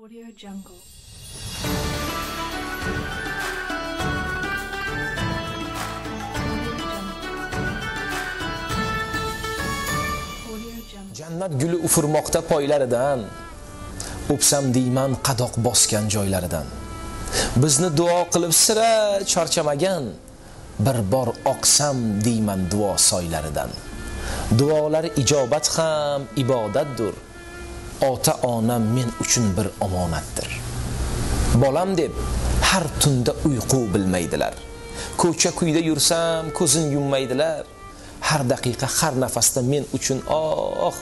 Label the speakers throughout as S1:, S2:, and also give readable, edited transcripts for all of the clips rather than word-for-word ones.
S1: Audio Jungle.
S2: Jannat guli ufurmoqda poylaridan, o'psam deyman qadoq bosgan joylaridan. Bizni duo qilib sira charchamagan, bir bor oqsam deyman duo soylaridan. Duolar ijobat ham ibodatdir. Ota-onam men uchun bir omonatdir. Bolam deb har tunda uyqu bilmaydilar. Ko'cha kuyda yursam ko'zin yummaydilar. Har daqiqa, har nafasda men uchun oh,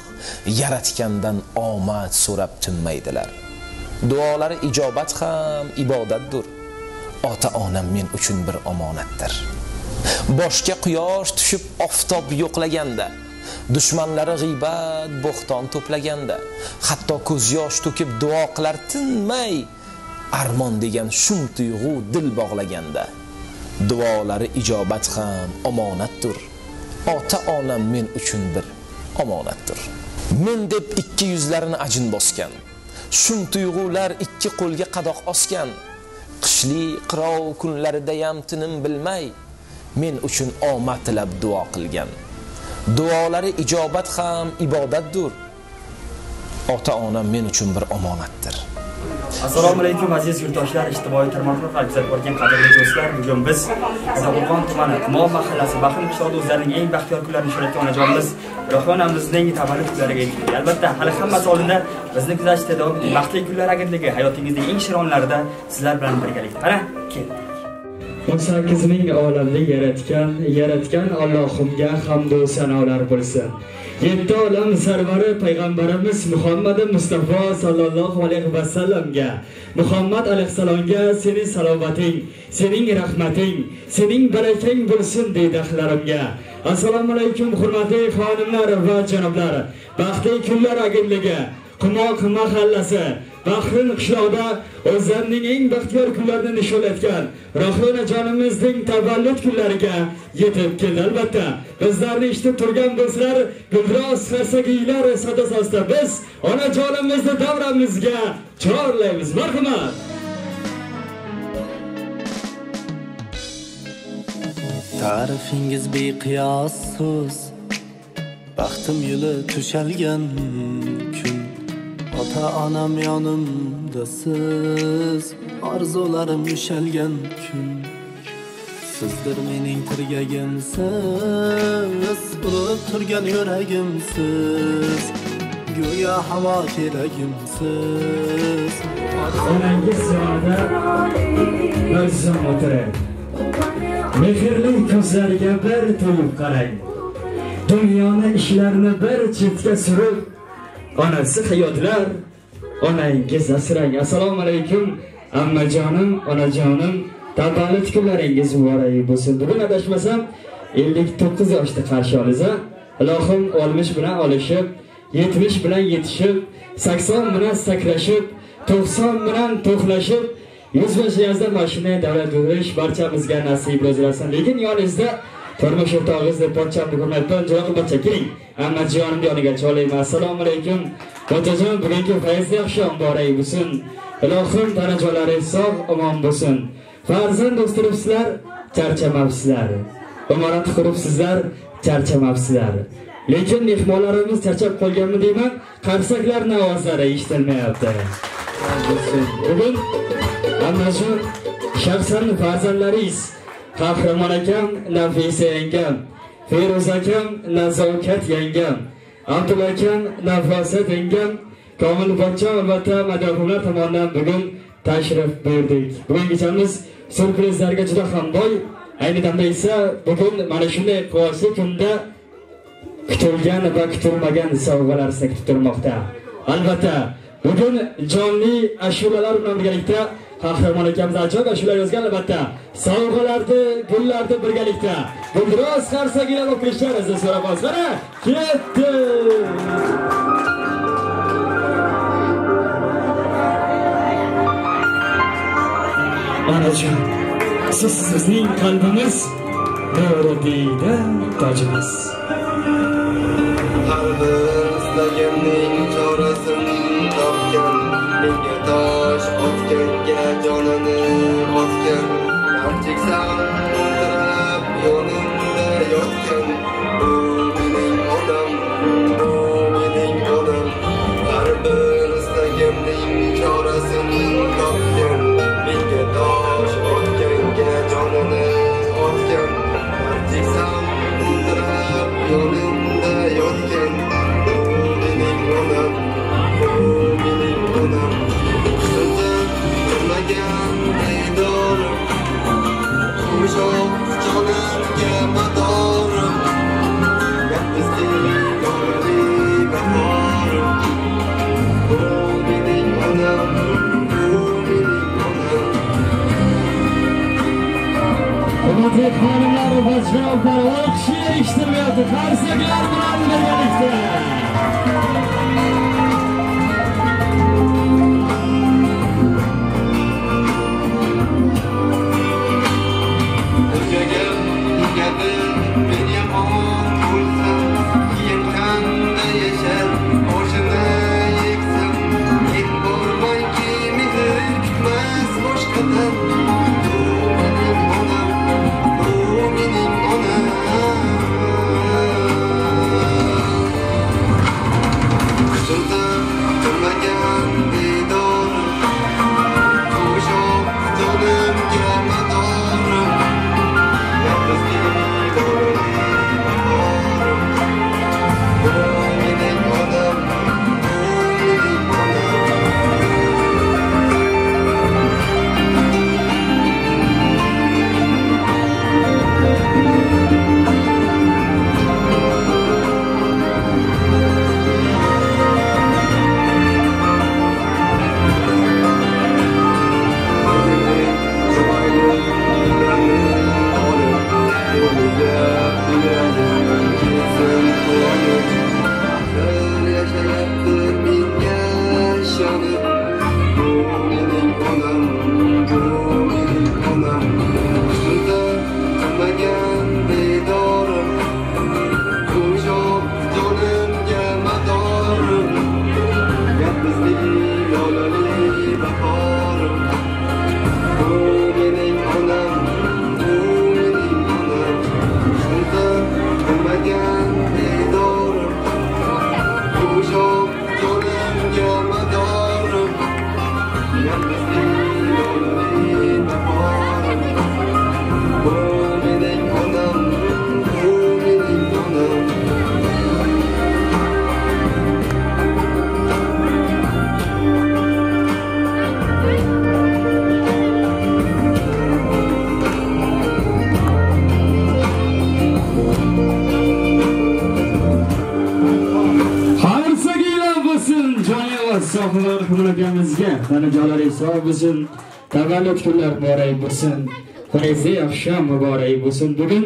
S2: yaratgandan omad so'rab tinmaydilar. Duolari ijobat ham ibodatdir. Ota-onam men uchun bir omonatdir. Boshga quyosh tushib oftob yo'qlaganda, dushmanlari g'iybat, bo'xton to'plaganda, hatto ko'z yosh to'kib duo qilar tinmay, armon degan shum tuyg'u dil bog'laganda. Duolari ijobat ham omonatdir. Ota-onam men uchun bir omonatdir. Men deb ikki yuzlarini ajin bosgan, shum tuyg'ular ikki qo'lga qadoq osgan, qishli qirov kunlaridayam tinim bilmay, men uchun omad tilab duo qilgan. Duolari ijobat ham ibodatdir. Ota-onam men uchun bir omonatdir.
S3: Assalomu alaykum aziz yurtdoshlar, ijtimoiy tarmoqlar orqali kuzatib borgan qadrli do'stlar. Bugun biz Kattaqo'rg'on tumani Qumo mahallasi Bahrin qishlog'ida o'zlarining eng baxtiyor kunlarini nishonlayotgan onajonimiz Rohonamizning tavallud kunlariga yetdik. Albatta, hali hammasi oldinda, bizni kuzatishda davom eting. Baxtli kunlar agentligi hayotingizning eng shirin onlarida sizlar bilan birgalikda. Qara, keldik.
S4: 18 ming olamni yaratgan Allohimga hamd va sanolar bo'lsin. 7 olam sarvari payg'ambarimiz Muhammad Mustafa sallallohu alayhi va sallamga, Muhammad alayhisalomga sening salovating, sening rahmating, sening barakang bo'lsin deydi ahlarimga. Assalomu alaykum hurmatli xonimlar va janoblar. Baxtli kunlar agentligi Qumoq mahallasi Bahrin qishlog'ida o'zlarining eng baxtiyor kunlarini nishonlayotgan Rohionajonimizning tavallud kunlariga yetib keldi. Albatta, bizlarni eshitib turgan bo'lsalar, gulroz qarsakiylar sadosida biz onajonimizni davramizga chorlaymiz. Marhamat.
S5: Ta'rifingiz beqiyos so'z, baxtim yo'li tushalgan kun. Ota-onam yonimda siz, orzularim ushalgan kun. Sizdir mening tirgagimsiz, urib turgan yuragimsiz, go'yo havo keragimsiz.
S4: Onangiz yonida bir zum o'tiring. Mehrli ko'zlariga bir to'yib qarang. Dunyoni ishlarini bir chetga surib, onasi hayotlar, onangiz asrang. Assalomu alaykum ammajonim, onajonim, tavallud kunlaringiz muborak bo'lsin. Bugun adashmasam 59 yoshda qarshi olasiz. Ilohim 60 bilan olishib, 70 bilan yetishib, 80 bilan sakrashib, 90 bilan to'xlashib, 105 yoshda mashina davlat yurish barchamizga nasib o'zlasin. Lekin yoningizda turmush o'rtog'ingizni pochchamni ko'rmayapman. Javob pochcha keling. Ammajonimni yoniga cholayman. Assalomu alaykum. Pochchajon, bugungi fayzli oqshom muborak bo'lsin. Ilohim tanajonlaringiz sog' omon bo'lsin. Farzand o'stiribsizlar, charchamabsizlar. Imorat quribsizlar, charchamabsizlar. Lekin mehmonlarimiz charchab qolganmi deyman, qarsaklarning ovozlari eshitilmayapti. Bugun ammajon shaxsan farzandlaringiz Qahramon akam, Nafisa yangam, Feruz akam, Nazokat yangam, Abdulla akam, Nafosat yangam, Komil pochcha albatta madahumlar tomonidan bugun tashrif buyurdik. Bugun kechamiz syurprizlarga juda ham boy. Ayni damda esa bugun mana shunday quvonchli kunda kutilgan va kutilmagan sovg'alar sizni kutib turmoqda. Albatta, bugun jonli ashulalar bilan birgalikda Qahramon akamiz ajoyib ashula yozgan, albatta sovg'alarni, gullarni birgalikda gulroz qarsagilar o'qishlaringizni so'rab qolamiz. Mana ketdi. Onajon, siz bizning qalbimiz, nuri diyda tojimiz.
S5: Har bir istaganning chorasin topgan menga
S1: Tosh otganga jonini otgan, dard cheksam o'tirib yonimda yotgan. Bu mening onam, bu mening onam, har bir istagimning chorasini topgan. Menga tosh otganga jonini otgan, dard cheksam o'tirib yonimda yotgan. Bu mening onam, bu mening onam. Turmagan didorim, qo'shoq jonimga madorim, yolg'izlik yorli bahorim. Bu mening onam, bu mening onam.
S4: Hurmatli xonimlar va janoblar, olqish eshitilmayapti. Qarsaklar bilan birgalikda.
S1: Yuragim tegadi men yomon bo'lsam, keyin qanday yashar boshini yegsam. Men bormanki mehr kutmas boshqadan. Bu mening onam, bu mening onam. Quchildim turmagan didorim, qo'shoq jonimga madorim, yolg'izlik yorli bahorim. Bu mening onam, bu mening onam. O'zining chiroyli kunlarini olib, qo'liga beradi ketsin quvonib. Axir yashayapti menga ishonib. Bu mening onam, bu mening onam. Tunda tinmagan didorim, qo'shoq jonimga madorim, yolg'izlik lolali bahorim. Bu mening onam, bu mening onam. Shunda tinmagan didorim, qo'shoq jonimga madorim, yolg'izlik lolali bahorim. Bu mening onam, bu mening onam.
S4: Qarsaklar bo'lsin jonli sohiba akamizga. Tanajonlari sog' bo'lsin, tavallud kunlar muborak bo'lsin, fayzli oqshom muborak bo'lsin. Bugun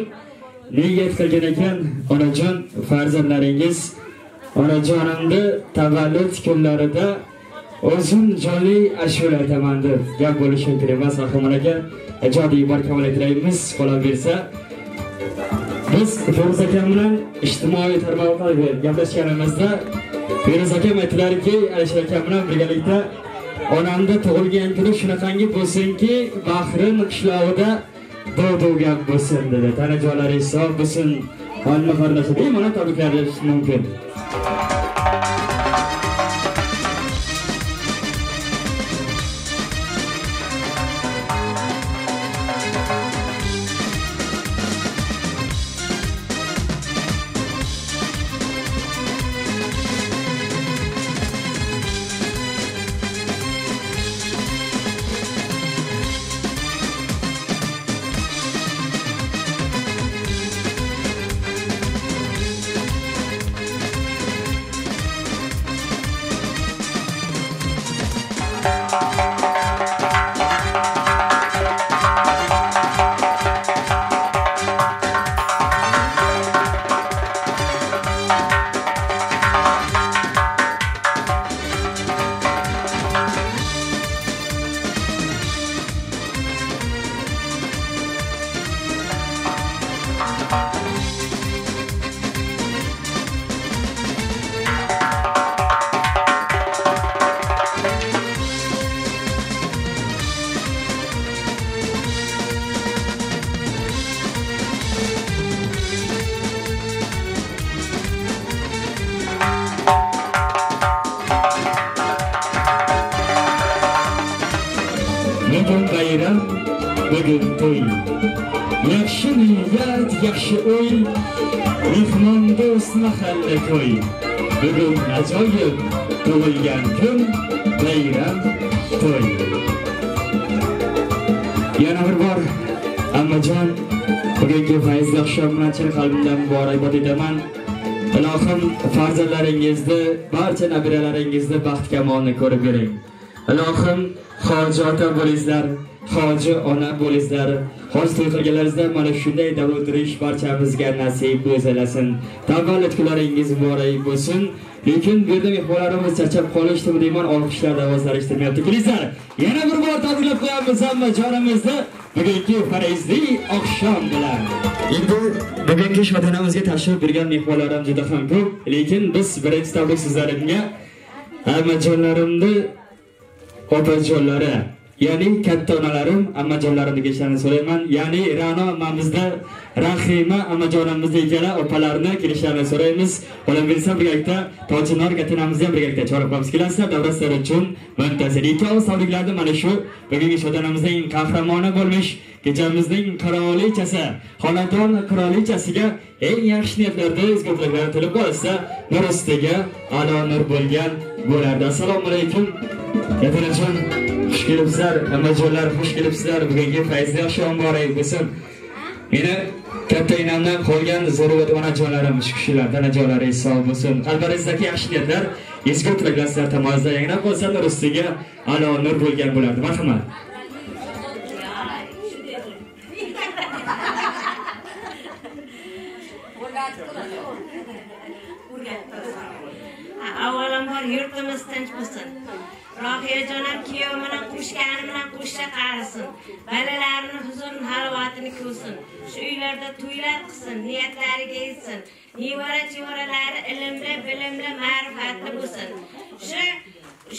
S4: niyat qilgan ekan onajon farzandlaringiz, onajonimni tavallud kunlarida o'zim jonli ashula aytaman deb gap bo'lishi kerak emas. Rahimon aka, ijodiy barkamalik tilaymiz, qolaversa biz Feruz akam bilan ijtimoiy tarmoqlarda gaplashganimizda Feruz akam aytdilarki, Alisher akam bilan birgalikda onamda tug'ilgan kuni shunaqangi bo'lsinki, Bahrin qishlog'ida dov-dov gap bo'lsin dedi. Tanajonlari sog' bo'lsin, olma qarindoshlar bemalol tabriklash mumkin. bugun to'y. Yaxshi niyat, yaxshi o'y, mehmon do'st mahalla ko'y. Bugun ajoyib tug'ilgan kun, bayram to'y. Yana bir bor ammajon, bugungi fayzli oqshom bilan chin qalbimdan muborakbod etaman. Ilohim farzandlaringizni, barcha nabiralaringizni baxt kamolini ko'rib bering. Ilohim hoji ota bo'lingizlar, hoji ona bo'lingizlar. Hoj to'y qilganlaringizda mana shunday davr o'tirish barchamizga nasib bo'lsin. Tavallud kunlaringiz muborak bo'lsin. Lekin bu yerda mehmonlarimiz charchab qolishdi deyman, olqishlar ovozlari eshitilmayapti. Kelinglar, yana bir bor tabriklab qo'yamiz hammajonimizni bugungi fayzli oqshom bilan. Endi bugungi shodonamizga tashrif buyurgan mehmonlarim juda ham ko'p, lekin biz birinchi tabrik so'zlarimga ammajonlarimni opajonlari, ya'ni katta onalarim, ammajonlarimni kelishlarini so'rayman. Ya'ni Ra'no ammamizda, Rahima ammajonimizni ikkala opalarni kelishlarini so'raymiz. Qolaversa birgalikda Tojinor katanamizni ham birgalikda chorib qo'yamiz. Kelasizlar, davra sizlar uchun muntazir. Ikki og'iz tabriklarni mana shu bugungi shodonamizning qahramoni bo'lmish kechamizning qirolichasi, xonadon qirolichasiga eng yaxshi niyatlarda, ezgu tilaklarni tilab qolsa, nur ustiga a'lo nur bo'lgan bo'lardi. Assalomu alaykum. Katanajon, xush kelibsizlar, ammajonlar, xush kelibsizlar. Bugungi fayzli oqshom muborak bo'lsin. Meni katta enamdan qolgan zo'rg'at onajonlarim, shu kishilar onajonlari sog' bo'lsin. Qalblaringizdagi yaxshi niyatlar, ezgu tilaklar sizlar tomoningizdan yangrab qolsa, nur ustiga a'lo nur bo'lgan bo'lardi. Marhamat.
S6: Avvalambor yurtimiz tinch bo'lsin. Rohiyajonim kuyov bilan qo'shgani bilan qo'sha qarisin. Bolalarini huzur halovatini ko'rsin. Shu uylarda to'ylar qilsin, niyatlariga yetsin. Nevara chevaralari ilmli, bilimli, ma'rifatli bo'lsin. Shu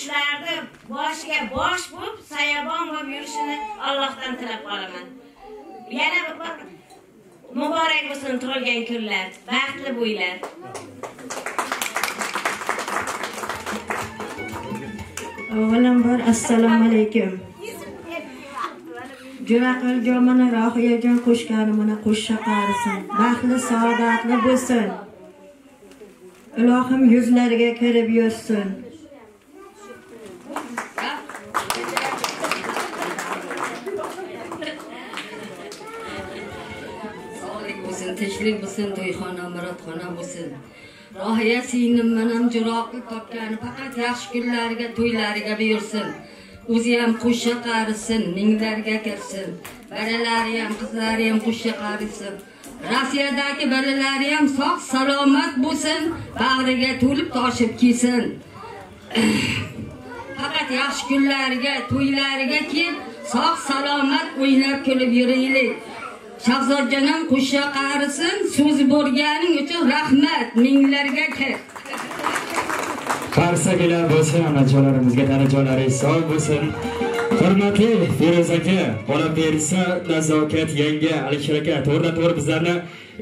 S6: shularni boshiga bosh bo'lib, soyabon bo'lib yurishini Allohdan tilab qolaman. Yana bir bor muborak bo'lsin tug'ilgan kunlar, baxtli bo'linglar.
S7: Avvalambor assalomu alaykum. Jo'ra qilgan mana Rohiyajon qo'shgani mana qo'sha qarisin. Baxtli, saodatli bo'lsin. Ilohim yuzlariga kirib yursin.
S8: Sog'lik bo'lsin, tinchlik bo'lsin, to'yxona, murodxona bo'lsin. Rohiya singlim manam juroqli topgani faqat yaxshi kunlariga, to'ylariga buyursin. O'zi ham qo'sha qarisin, minglarga kirsin. Bolalari ham, qizlari ham qo'sha qarisin. Rossiyadagi bolalari ham sog' salomat bo'lsin, bag'riga to'lib toshib kelsin. Faqat yaxshi kunlariga, to'ylariga kelib, sog' salomat o'ynab kulib yuraylik. Shahzodjonim qo'sha qarisin, so'z bo'lganing uchun rahmat, minglarga kir.
S4: Qarsagilar bo'lsin, onajonlarimizga tanajonlari sog' bo'lsin. Hurmatli Feruz aka, qolaversa nazokat yanga Alisher aka, to'g'ridan to'g'ri bizlarni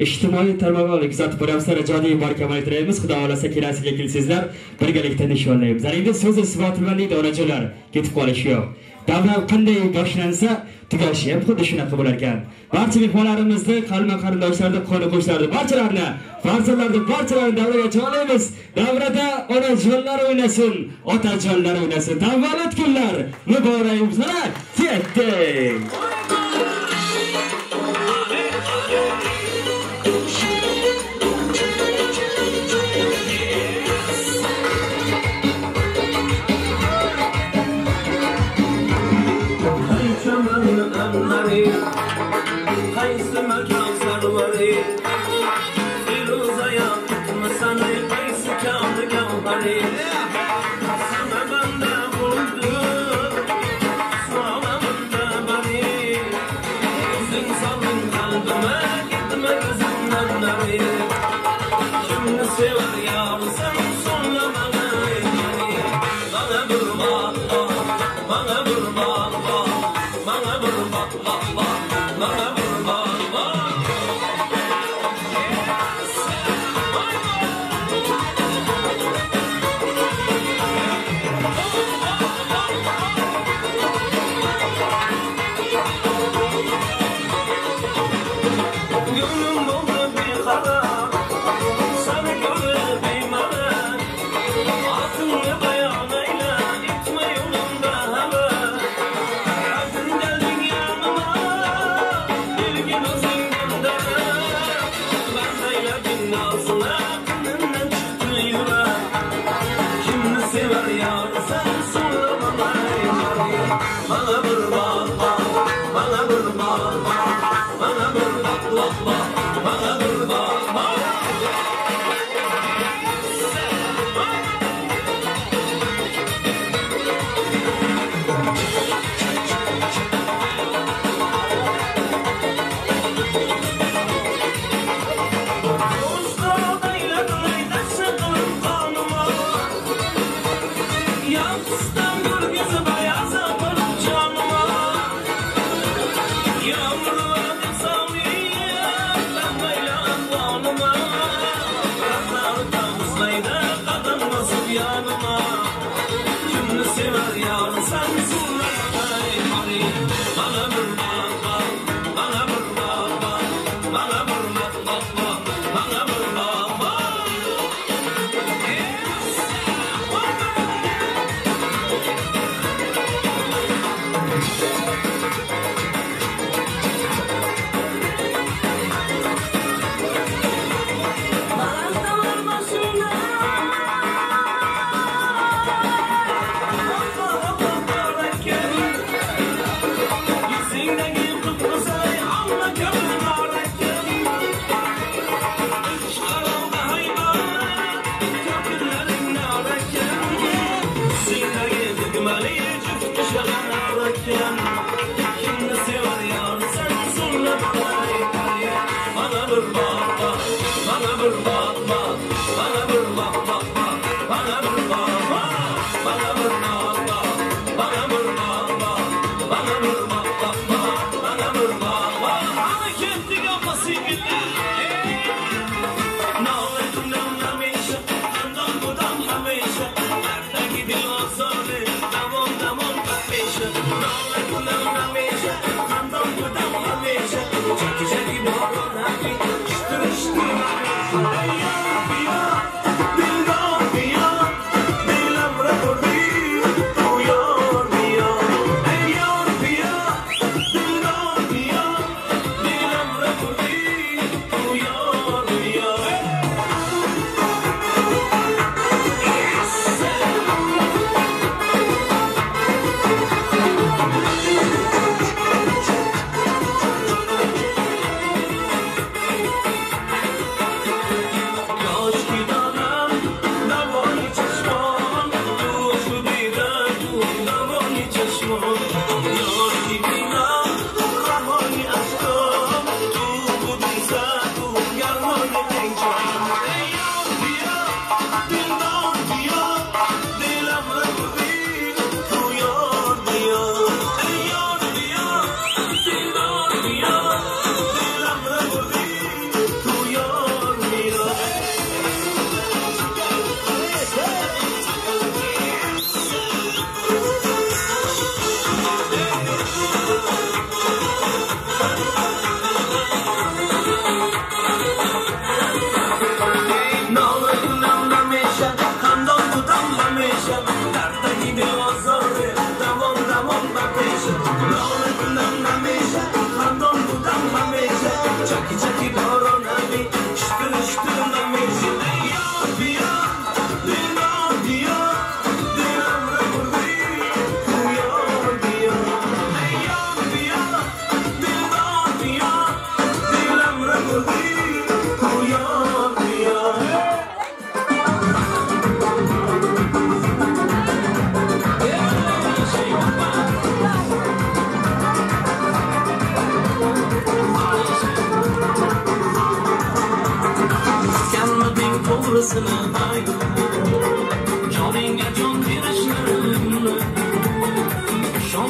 S4: ijtimoiy tarmoqlarda kuzatib boryapsizlar. Ijodiy barkamol tilaymiz. Xudo xolasa kelasiga kelsangizlar, birgalikda nishonlaymiz. Ana endi so'z isboti bilan deydi onajonlar, ketib qolish yo'q. Davra qanday boshlansa, tugashi ham xuddi shunaqa bo'lar ekan. Barcha mehmonlarimizni, qalma qarindoshlarni, qo'ni qo'shnilarni, barchalarini, farzandlarni, barchalarini davraga chorlaymiz. Davrada onajonlar o'ynasin, otajonlar o'ynasin. Tavallud kunlar muborak bo'lsin. Ketdik.
S9: Qaysi makon sarvari, Firuzaya tutmasani, qaysi kavni gavhari. Sana banda bo'ldi, solamda bari. O'zing solding qalbima, ketma ko'zimdan nari. Kimni sevar yorsan, so'nla mana ey. Mana bir bor, mana bir bor, mana bir bor, mana bir bor.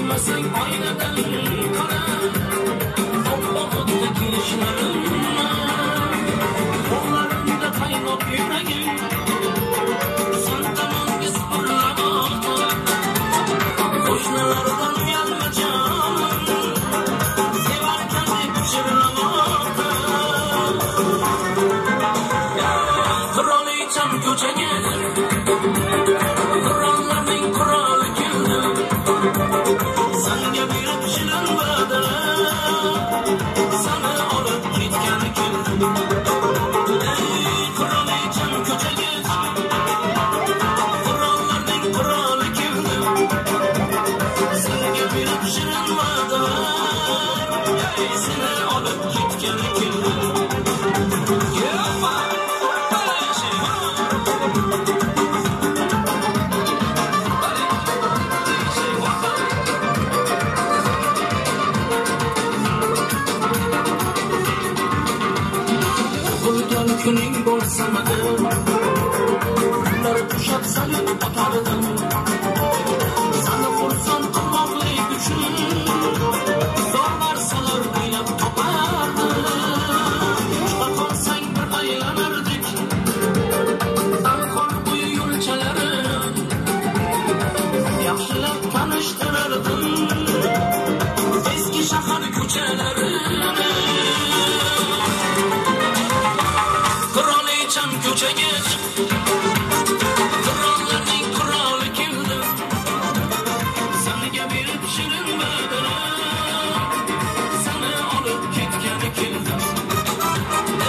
S9: Ishonmasang oynadan qara, oppoq o'tda kelishlarimni, qo'llarimda qaynoq yuragim san tomonga supurlamoqda. Qo'shnilardan uyalma jonim, sevarkan deb shivirlamoqda. Qirolicham ko'chaga, qirollarning qiroli keldi. Sanga berib shirin va'dalar, seni olib ketgani keldi. Ey qirolicham ko'chaga, qirollarning qiroli keldi. Sanga berib shirin va'dalar, seni olib ketgani keldi. Kuning bo'lsamidi, kunlar tushab salyut otardim. Seni xursand qilmoqlik uchun zor narsalar o'ylab topardim. Chiqa qolsang bir aylanardik anhor bo'yi yo'lchalari, yaxshilab tanishtirardim eski shahar ko'chalarini. Qirolicham ko'chaga, qirollarning qiroli keldi. Sanga berib shirin va'dalar, seni olib ketgani keldi.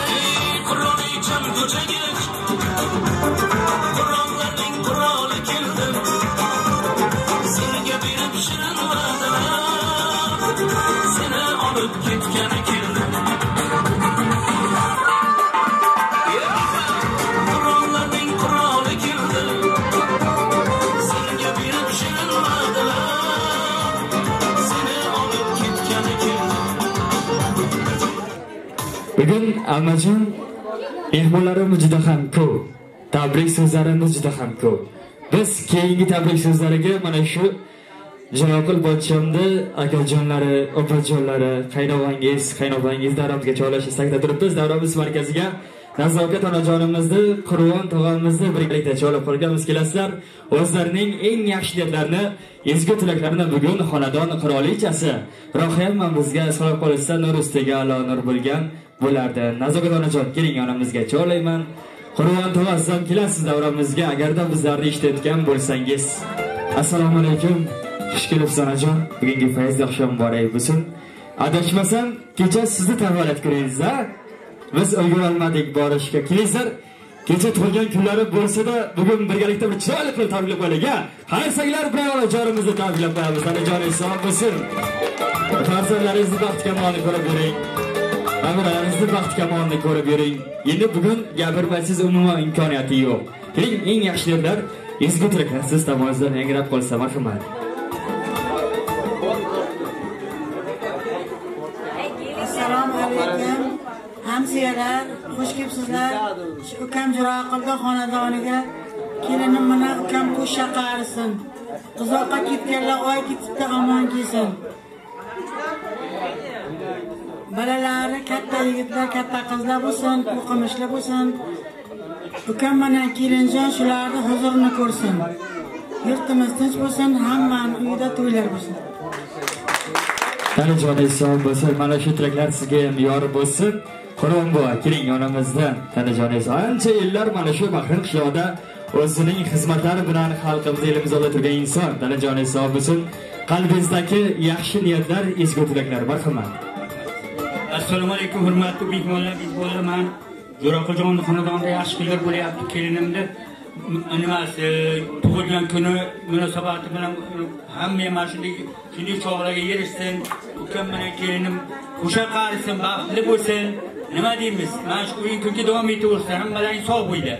S9: Ey qirolicham ko'chaga, qirollarning qiroli keldi. Senga berib shirin va'dalar, seni olib ketgani keldi.
S4: Bugun amajon mehmonlarimiz juda ham ko'p, tabrik so'zlarimiz juda ham ko'p. Biz keyingi tabrik so'zlariga mana shu Jiroqul podshohni akajonlari, opajonlari, qaynog'angiz, qaynopangiz davramizga chorlash istakda turibmiz. Davramiz markaziga Nazokat onajonimizni, Qurbon tog'amizni birgalikda chorlab qolganmiz. Kelasizlar, o'zlarining eng yaxshi niyatlarini, ezgu tilaklarini bugun xonadon qirolichasi Rohiya ammamizga solib qolishsa, nur ustiga a'lo nur bo'lgan bo'lardi. Nazokat onajon, keling yonimizga chorlayman. Qurbon tog'a, siz ham kelasiz davramizga agarda bizlarni eshitayotgan bo'lsangiz. Assalomu alaykum. Xush kelibsiz onajon. Bugungi fayzli oqshom muborak bo'lsin. Adashmasam, kecha sizni tavallud kuningiz-a? Biz ulgurolmadik borishga. Kelingizlar, kecha tug'ilgan kunlari bo'lsa-da, bugun birgalikda bir chiroyli qilib tabriklab qo'yaylik, ha? Qarsaklar bilan onajonimizni tabriklab qo'yamiz. Onajoningiz sog' bo'lsin. Farzandlaringizni baxt kamolini ko'rib yuring. Nabiralaringizni baxt kamolini ko'rib yuring. Endi bugun gapirmaysiz, umuman imkoniyati yo'q. Keling, eng yaxshi niyatlar, ezgu tilaklar siz tomoningizdan yangrab qolsa, marhamat.
S7: Assalomu alaykum. Hamsiyalar, xush kelibsizlar. Shu ukam Jiroqulda xonadoniga kelinim bilan ukam qo'sha qarisin. Uzoqqa ketganlar oy ketibdi, omon kelsin. Bolalari katta yigitlar, katta qizlar bo'lsin, o'qimishli bo'lsin. Ukam bilan kelinjon shularni huzurini ko'rsin. Yurtimiz tinch bo'lsin, hammaning uyida to'ylar bo'lsin.
S4: Tanajoningiz sog' bo'lsin. Mana shu tilaklar sizga ham yor bo'lsin. Qurbon buva, keling yonimizda. Tanajoningiz ancha yillar mana shu Bahrin qishlog'ida o'zining xizmatlari bilan xalqimiz, elimiz oldida turgan inson. Tanajoningiz sog' bo'lsin. Qalbingizdagi yaxshi niyatlar, ezgu tilaklar, marhamat.
S10: Assalomu alaykum hurmatli mehmonlar, mezbonlar. Men Jo'raquljonning xonadonida yaxshi kunlar bo'lyapti. Kelinimni nimasi tug'ilgan kuni munosabati bilan hamma mana shunday shunday chog'larga erishsin. Ukam bilan kelinim qo'sha qarisin, baxtli bo'lsin. Nima deymiz? Mana shu o'yin kulgi davom etaversin. Hammalaring sog' bo'linglar.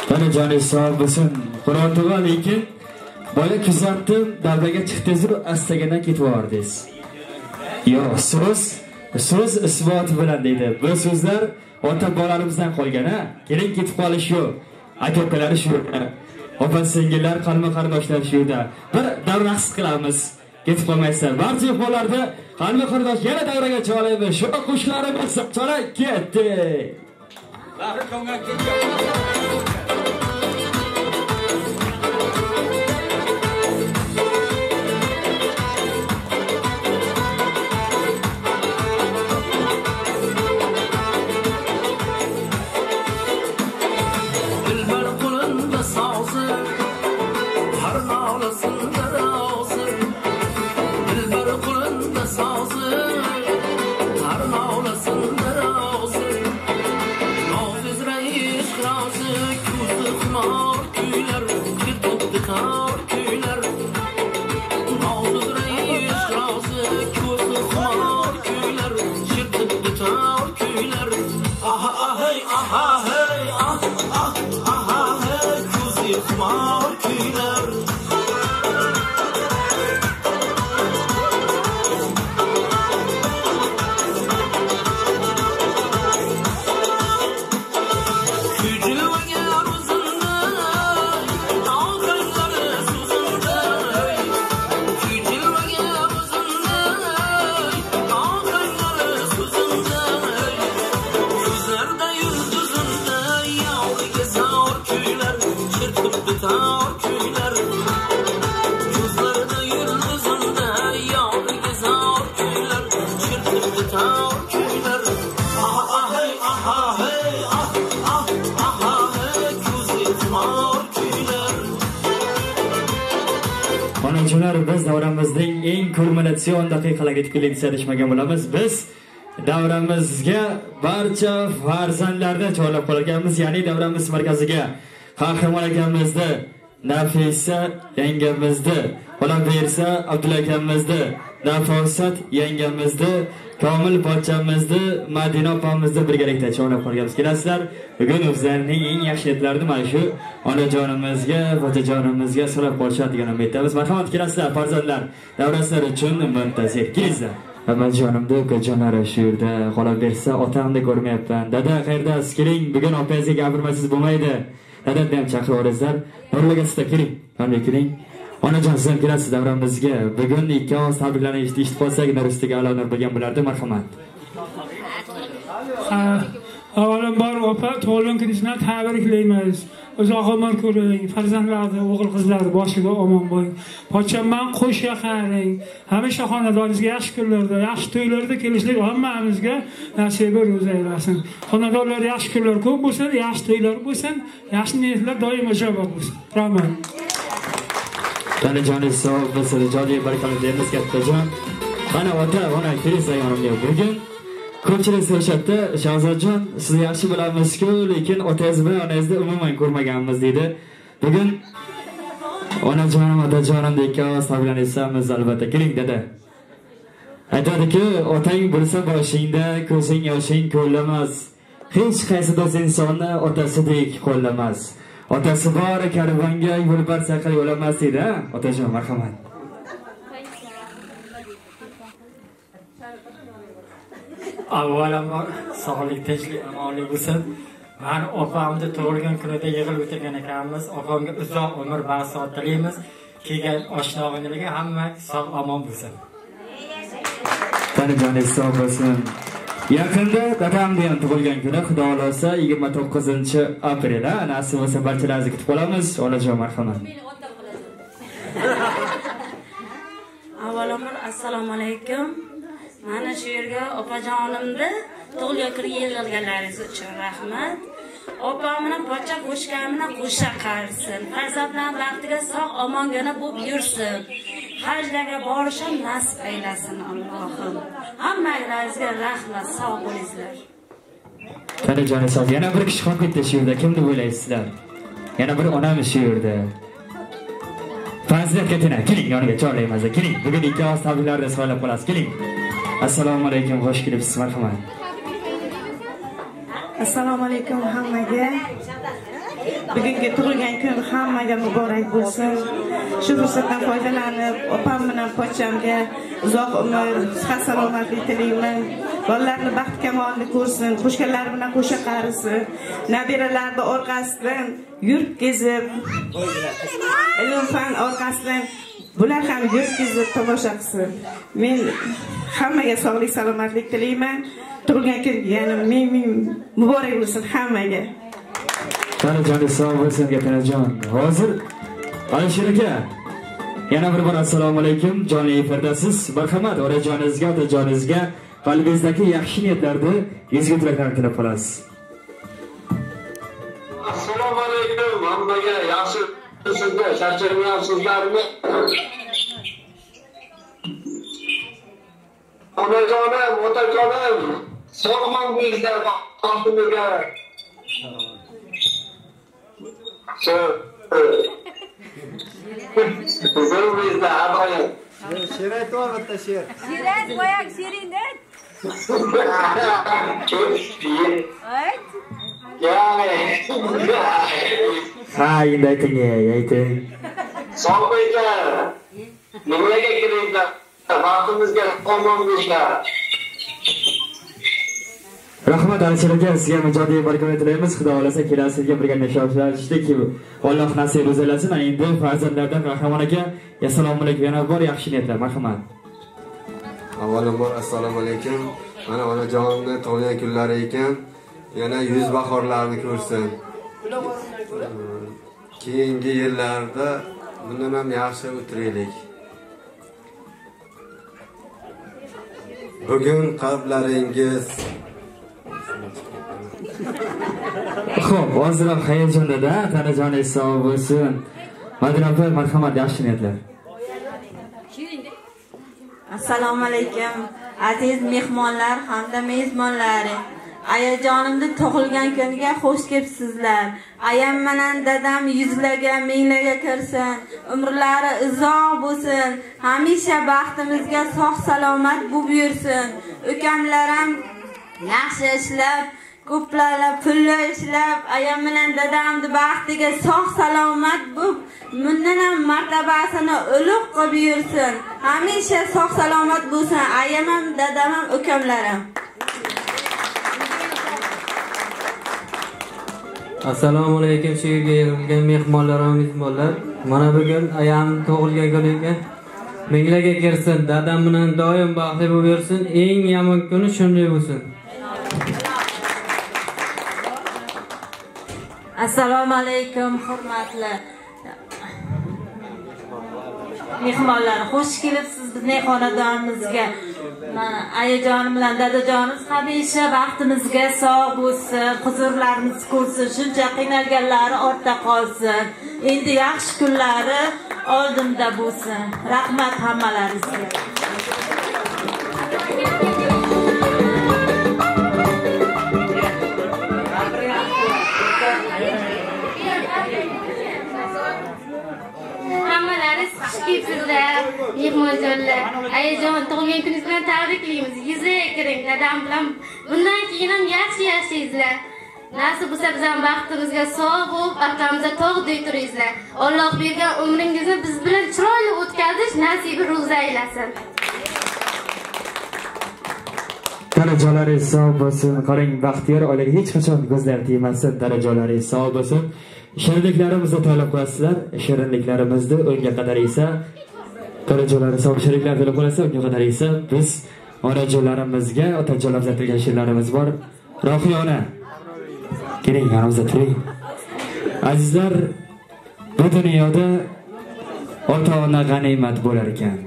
S4: Mana joningiz sog' bo'lsin. Qur'on tug'a, lekin boya kuzatdim, davraga chiqdingiz-u, astagina ketib yubordingiz. Yo'q, so'z isboti bilan deydi. Bu so'zlar ota-bobolarimizdan qolgan, ha? Keling ketib qolish yo'q. Aka-ukalari shu. Opa singillar, qalmi qarindoshlar shu yerda. Bir davra raqs qilamiz. Ketib qolmaysizlar. Barcha mehmonlarni qalmi qarindosh yana davraga chorlaymiz. Shu qo'shiqlarimiz chora ketdi. Onajonlar, biz davramizning eng kulminatsion daqiqalariga yetib keldik desa adashmagan bo'lamiz. Biz davramizga barcha farzandlarni chorlab qolganmiz, ya'ni davramiz markaziga Qahramon akamizni, Nafisa yangamizni, Qolaversa Abdulla akamizni, Nafosat yangamizni, Komil pochchamizni, Madina opamizni birgalikda chorlab qolganmiz. Kelasizlar, bugun o'zlarining eng yaxshi niyatlarini mana shu onajonimizga, pochajonimizga so'rab qolishadi degan umiddamiz. Marhamat, kelasizlar farzandlar, davrasizlar uchun muntazir. Kelingizlar. Amajonimda, ukajonlari shu yerda, qolaversa otamni ko'rmayapman. Dada, qayerdasiz? Keling, bugun opangizga gapirmasangiz bo'lmaydi. Dadamni ham chaqirib olasizlar. Nurulaga sizlar keling, yonga keling. Onajon, siz ham kelasiz davramizga. Bugun ikki og'iz tabriklarni eshitib qolsak, nur ustiga a'lo nur bo'lgan bo'lardi. Marhamat.
S11: Avvalambor opa, tug'ilgan kuningiz bilan tabriklaymiz. Uzoq umr ko'ring, farzandlarni, o'g'il qizlarni boshiga omon bo'ling. Pochchamman qo'sha qaring. Hamisha xonadoningizga yaxshi kunlarda, yaxshi to'ylarda kelishlik hammamizga nasib ro'za aylasin. Xonadonlar yaxshi kunlar ko'p bo'lsin, yaxshi to'ylar bo'lsin, yaxshi niyatlar doim ijobat bo'lsin. Rahmat.
S4: Joningiz sog' bo'lsin, joniy barakali deymiz kattajon. Qani ota, ona kelingizlar yonimga bugun. Ko'pchilik so'rashadi, Shahzodjon, sizni yaxshi bilamiz-ku, lekin otangiz bilan onangizni umuman ko'rmaganmiz deydi. Bugun onajonim, otajonim deb ikki ovoz tabriklaymiz albatta. Keling dada. Aytadiki, otang bo'lsa boshingda, ko'zing yoshing ko'llamas. Hech qaysi do'st insonni otasidek qo'llamas. Otasi bor karvonga yo'lbars aql yo'lamas deydi, ha? Otajon, marhamat.
S12: Avvalambor sog'lik, tinchlik, omonlik bo'lsin. Mani opamni tug'ilgan kunida yig'ilib o'tirgan ekanmiz. Opamga uzoq umr, baxt saodat tilaymiz. Kelgan oshna-og'aynilarga hamma sog' omon bo'lsin.
S4: Joningiz sog' bo'lsin. Yaqinda dadamni ham tug'ilgan kuni, Xudo xolasa 29-aprel, nasib bo'lsa barchalaringizni kutib qolamiz. Onajon, marhamat.
S6: Avvalambor assalomu alaykum. Mana shu yerga opajonimni tug'ilgan kuniga yig'ilganlaringiz uchun rahmat. Opam bilan pochcha qo'shgan bilan qo'sha qarisin. Farzandlar baxtiga sog' omongina bo'lib yursin. Hajlarga borish ham nasib aylasin Allohim. Hammalaringizga rahmat, sog' bo'linglar.
S4: Joningiz sog'. Yana bir kishi qolib ketdi shu yerda. Kim deb o'ylaysizlar? Yana bir onamiz shu yerda. Fazilat Katina, keling yoniga chorlaymiz. Keling, bugun ikki og'iz tabriklarni so'rab qolasiz. Keling. Assalomu alaykum, xush kelibsiz, marhamat.
S13: Assalomu alaykum hammaga. Bugungi tug'ilgan kun hammaga muborak bo'lsin. Shu fursatdan foydalanib, opam bilan pochchamga uzoq umr, sihat salomatlik tilayman. Bolalarni baxt kamolini ko'rsin, qo'shganlari bilan qo'sha qarisin, nabiralarni orqasidan yurt kezib, ilm fan orqasidan bular ham yurt kezib tomosha qilsin. Men hammaga sog'lik, salomatlik tilayman. Tug'ilgan kun yana ming ming muborak bo'lsin hammaga.
S4: Tanajon sog' bo'lsin, Tanajon. Hozir Alisher aka, yana bir bor assalomu alaykum. Jonli efirdasiz. Marhamat, onajoningizga, otajoningizga qalbingizdagi yaxshi niyatlarni, ezgu tilaklarni tilab qolasiz.
S14: Assalomu alaykum hammaga, yaxshi sizlar, charchamayapsizlarmi? Onajonim, otajonim, sog'man bo'linglar, baxtimizga. Huzurumizda har doim.
S1: She'r aytib yubor bitta she'r.
S15: She'r ayt, boyagi she'ringni ayt. Ayt.
S4: Ha, endi ayting, ayting.
S14: Sog' bo'linglar. Nimaga kiringlar? Baxtimizga omon bo'linglar.
S4: Rahmat Alisher aka, sizga ijodiy baraka tilaymiz. Xudo xolasa kelasi yilga birga nishonlashdik. Alloh nasib o'zalasin. Endi farzandlardan Qahramon aka, assalomu alaykum. Yana bor yaxshi niyatlar, marhamat.
S1: Avvalambor assalomu alaykum. Mana onajonimni tug'ilgan kunlari ekan, yana yuz bahorlarni ko'rsin. Keyingi yillarda bundan ham yaxshi o'tiraylik. Bugun qalblaringiz
S4: Xo'p, ozroq hayajonda-da, Tanajoningiz sog' bo'lsin. Madina opa, marhamat, yaxshi niyatlar.
S16: Assalomu alaykum, aziz mehmonlar hamda mezbonlar. Ayajonimni tug'ilgan kuniga xush kelibsizlar. Ayam bilan dadam yuzlarga, minglarga kirsin, umrlari uzoq bo'lsin, hamisha baxtimizga sog' salomat bo'lib yursin. Ukamlarim yaxshi ishlab, ko'plarla pulli ishlab, ayam bilan dadamni baxtiga sog' salomat bo'lib, bundan ham martabasini ulug' qilib yursin. Hamisha sog' salomat bo'lsin ayam ham, dadam ham, ukamlarim.
S17: Assalomu alaykum shu yerga yig'ilgan mehmonlar va mezbonlar. Mana bugun ayam tug'ilgan kuniga minglarga kirsin, dadam bilan doim baxtli bo'lib yursin. Eng yomon kuni shunday bo'lsin.
S16: Assalomu alaykum hurmatli mehmonlar, xush kelibsiz bizning xonadonimizga. Mana ayajonim bilan dadajonimiz hamisha baxtimizga sog' bo'lsin, huzurlarimiz ko'rsin, shuncha qiynalganlari ortda qolsin. Endi yaxshi kunlari oldinda bo'lsin. Rahmat hammalaringizga.
S18: Hammalaringiz xush kelibsizlar, mehmonjonlar. Ayajon tug'ilgan kuningiz bilan tabriklaymiz. Yuzga kiring dadam bilan. Bundan keyin ham yaxshi yashaysizlar. Nasib bo'lsa biz ham baxtimizga sog' bo'lib, arqamizda tog'dek turingizlar. Alloh bergan umringizni biz bilan chiroyli o'tkazish nasibi ro'za aylasin.
S4: Darajalari sog' bo'lsin. Qarang, baxtiyor oilaga hech qachon ko'zlar tegmasin. Darajalari sog' bo'lsin. Shirinliklarimizni tayyorlab qo'yasizlar. Shirinliklarimizni unga qadar esa darajalari sog' shirinliklar tayyorlab qo'yasizlar. Unga qadar esa biz onajonlarimizga, otajonlarimizga aytilgan she'rlarimiz bor. Rohiya ona, keling, yonimizda turing. Azizlar, bu dunyoda ota-ona g'animat bo'lar ekan.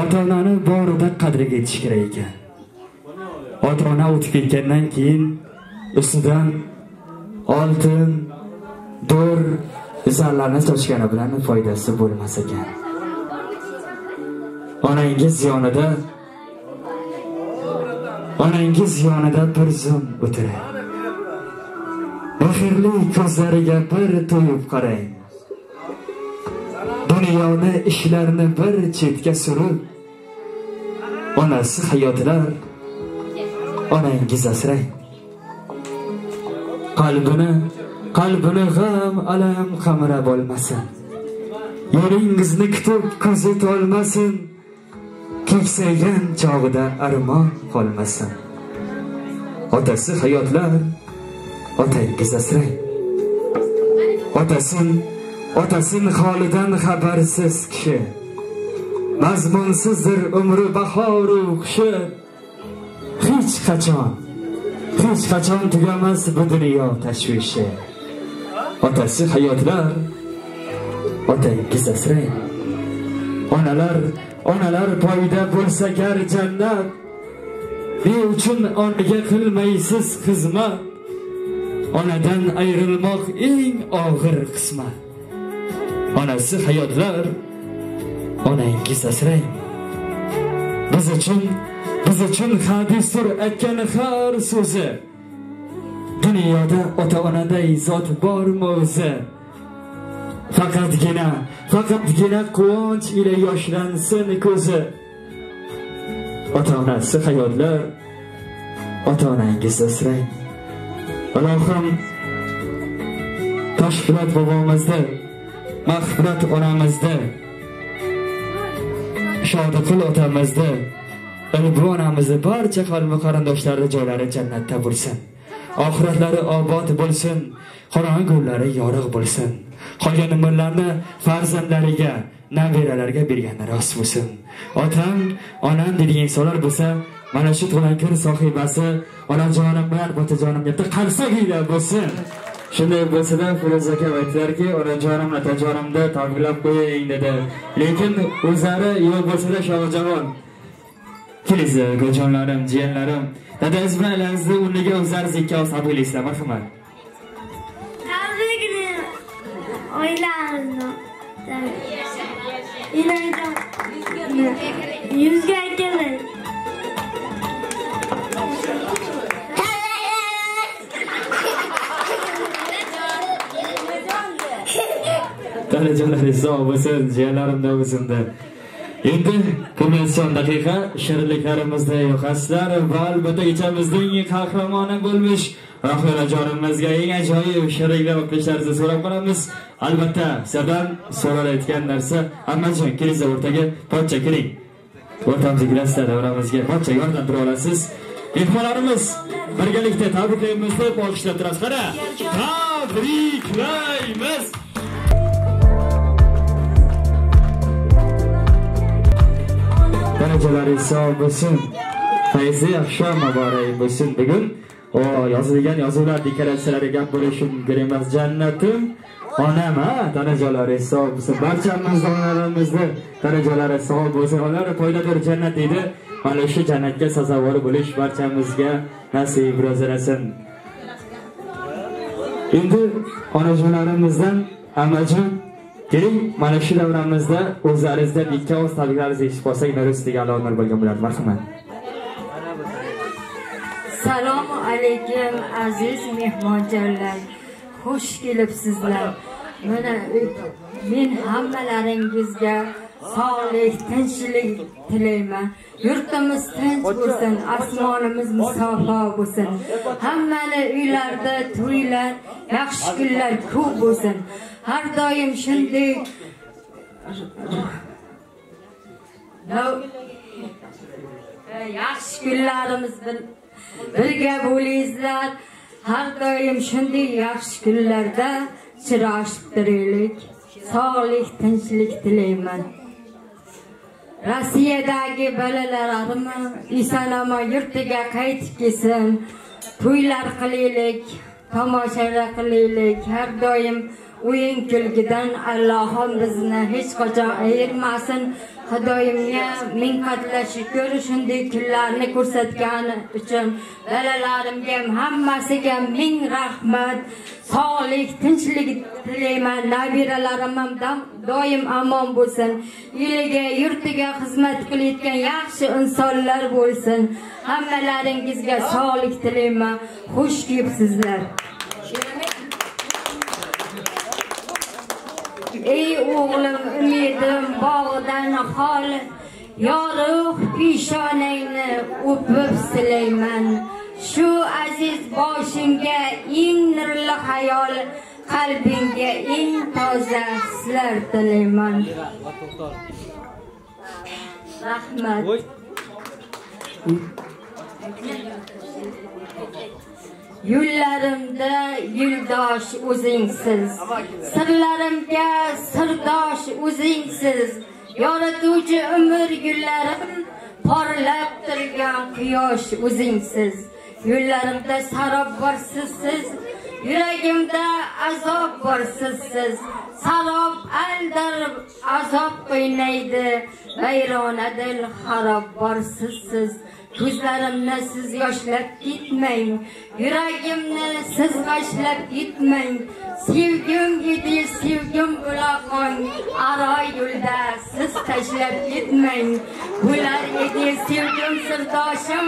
S4: Ota-onani borida qadriga yetish kerak ekan. Ota-ona o'tib ketgandan keyin ustidan oltin, dur, zarlarni sochgani bilan foydasi bo'lmas ekan. Onangiz yonida bir zum o'tiring. Mehrli ko'zlariga bir to'yib qarang. Dunyoni ishlarini bir chetga surib, onasi hayotlar onangiz asrang. Qalbini g'am alam qamrab olmasin. Yo'lingizni kutib ko'zi to'lmasin, keksaygan chog'ida armon qolmasin. Otasi hayotlar, otangiz asrang. Otasin holidan xabarsiz kishi. Mazmunsizdir umri bahoru qishi. Hech qachon tugamas bu dunyo tashvishi. Otasi hayotlar, otangiz asrang. Onalar poyida bo'lsa gar jannat, ne uchun onaga qilmaysiz xizmat? Onadan ayrilmoq eng og'ir qismat. Onasi hayotlar, onangiz asrang. Biz uchun hadisdir aytgan har so'zi. Dunyoda ota-onaday zot bormi o'zi? Faqatgina quvonch ila yoshlansin ko'zi. Ota-onasi hayotlar, ota-onangiz asrang. Ilohim Toshpo'lat bobomizni, Mag'firat onamizni, Shodiqul otamizni, Ilbu onamizni, barcha qalbi qarindoshlarni joylari jannatda bo'lsin. Oxiratlari obod bo'lsin, qorong'i go'rlari yorug' bo'lsin. Qolgan umrlarni farzandlariga, nabiralarga bergani rost bo'lsin. Otam, onam degan insonlar bo'lsa, mana shu tug'ilgan kun sohibasi onajonim bilan otajonim deb qarsaklar bo'lsin. Shunday bo'lsa-da Firuz aka aytdilarki, onajonim, otajonimni tabriklab qo'ying dedi. Lekin o'zlari yo'q bo'lsa-da Shohjahon kelingizlar, ukajonlarim, jiyanlarim, dadangiz bilan aylangizni o'rniga o'zlaringiz ikki og'iz tabriklaysizlar, marhamat.
S19: Tabriklayman. Oilamizni. Enajon yuzga keling.
S4: Dadajonlaringiz sog' bo'lsin, jiyanlarim bo'lsin. Endi ko'rmayotgan daqiqa shirinliklarimizni yoqasizlar va albatta kechamizning qahramoni bo'lmish Rohiyalajonimizga eng ajoyib shirinliklar olib kelishlaringizni so'rab qolamiz. Albatta sizlardan so'ralayotgan narsa, Ammajon kelingizlar o'rtaga, pochcha keling. O'rtamizga kelasizlar, davramizga pochcha yordam tura olasiz. Mehmonlarimiz birgalikda tabriklaymiz deb olqishlab turamiz. Qara, tabriklaymiz. Darajalari sog' bo'lsin. Fayzi oqshom muborak bo'lsin. Bugun o yozilgan yozuvlar, dekoratsiyalarga gap bo'lishi mumkin emas. Jannatim onam, ha, darajalari sog' bo'lsin. Barchamiz onalarimizni darajalari sog' bo'lsin. Ular poydadir jannat deydi. Mana shu jannatga sazovor bo'lish barchamizga nasib ro'zalasin. Endi onajonlarimizdan Amajon keling, mana shu davramizda o'zlaringizdan ikki og'iz tabriklaringizni eshitib qolsak, Nurus degan allohlar bo'lgan bo'lardi. Marhamat.
S8: Assalomu alaykum aziz mehmonjonlar. Xush kelibsizlar. Mana men hammalaringizga sog'lik, tinchlik tilayman. Yurtimiz tinch bo'lsin, osmonimiz musaffo bo'lsin. Hammani uylarda to'ylar, yaxshi kunlar ko'p bo'lsin. Har doim shunday yaxshi kunlarimiz birga bo'lingizlar. Har doim shunday yaxshi kunlarda chirashib turaylik. Sog'lik, tinchlik tilayman. Rossiyadagi bolalarim eson-omon yurtiga qaytib kelsin. To'ylar qilaylik, tomoshalar qilaylik. Har doim o'yin kulgidan Allohim bizni hech qachon ayirmasin. Xudoyimga ming qatla shukr, shunday kunlarni ko'rsatgani uchun. Bolalarimga ham, hammasiga ming rahmat. Sog'lik, tinchlik tilayman. Nabiralarim ham doim omon bo'lsin. Eliga, yurtiga xizmat qilayotgan yaxshi insonlar bo'lsin. Hammalaringizga sog'lik tilayman. Xush kelibsizlar. Ey o'g'lim, umidim bog'dan xoli, yorug' peshonangni o'pib silayman. Shu aziz boshingga eng nurli xayol Qalbingga eng toza hislar tilayman. Rahmat. Yo'llarimda yo'ldosh o'zingsiz, sirlarimga sirdosh o'zingsiz. Yorituvchi umr gullarim, porlab turgan quyosh o'zingsiz. Yo'llarimda sarob bor sizsiz, yuragimda azob bor sizsiz. Sarob aldirib azob qiynaydi, vayrona dil xarob bor sizsiz. Ko'zlarimni siz yoshlab ketmang, yuragimni siz g'ashlab ketmang. Sevgim edi sevgim bulog'ing, aro yo'lda siz tashlab ketmang. Bo'lar edi sevgim sirdoshim,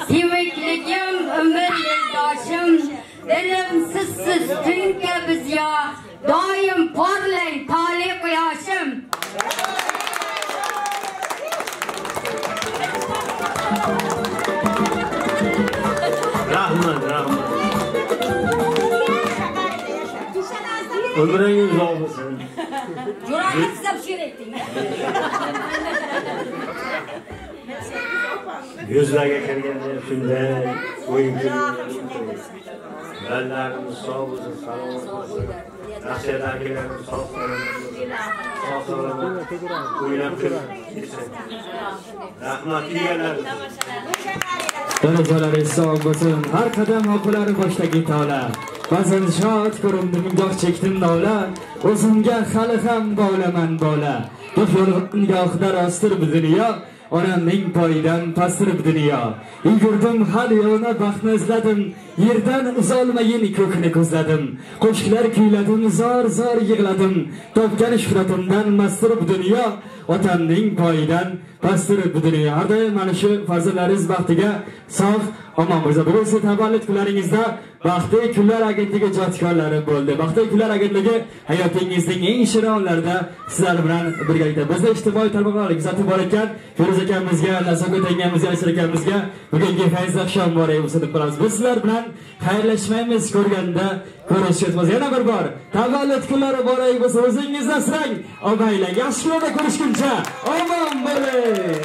S8: sevikligim umr yo'ldoshim. Dilim sizsiz tun kabi ziyo, doim porlang tole quyoshim.
S20: Rahmat, rahmat. Umringiz uzoq bo'lsin.
S15: Jo'raqil ham she'r ayting.
S20: Yuzlarga kirganda shunday o'yin kulgi. Bolalaringiz sog' bo'lsin, salomat bo'lsin. Nasihat akalarimiz sog' salomat bo'lsin. Sog' salomat o'ynab kulib ketsin. Rahmat yeganlaringiz.
S4: Darajalari sog' bo'lsin. Har qadam oqilari boshdagi tola. Ba'zan shod ko'rindim, goh chekdim nola. O'zimga hali ham bolaman bola. Deb yo'lg'on rostdir bu dunyo. Onamning poyidan pastdir bu dunyo. Yugurdim hali yo'lna baxtni izladim. Yerdan uzolmayin ko'kni ko'zladim. Qo'shiqlar kuyladim, zor zor yig'ladim. Topgan shuhratimdan mastdir bu dunyo. Otamning poyidan pastdir bu dunyo. Har doim mana shu farzandlaringiz baxtiga sog' omon bo'lsin. Bugun siz tavallud kunlaringizda Baxtli kunlar agentligi ijodkorlari bo'ldi. Baxtli kunlar agentligi hayotingizning eng shirin onlarida sizlar bilan birgalikda. Bizda ijtimoiy tarmoqlarni kuzatib borayotgan Feruz akamizga, Nazokat yangamizga, Alisher akamizga bugungi fayzli oqshom muborak bo'lsin deb qolamiz. Biz sizlar bilan xayrlashmaymiz, ko'rganda ko'rishamiz. Yana bir bor tavallud kunlari muborak bo'lsin. O'zingizni asrang, obaylang. Yaxshi kunlarda ko'rishguncha omon bo'ling.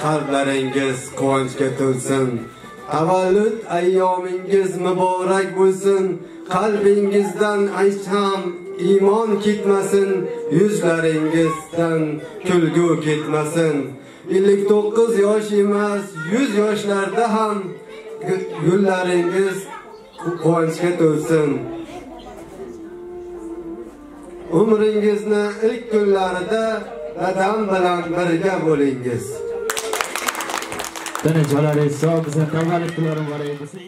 S1: Qalblaringiz quvonchga to'lsin. Tavallud ayyomingiz muborak bo'lsin. Qalbingizdan aysh ham iymon ketmasin, yuzlaringizdan kulgu ketmasin. 59 yosh emas, 100 yoshlarda ham gullaringiz quvonchga to'lsin. Umringizni ilk kunlarida dadam bilan birga bo'lingiz.
S4: Darajalari sog' bo'lsin, tavallud kunlari muborak bo'lsin.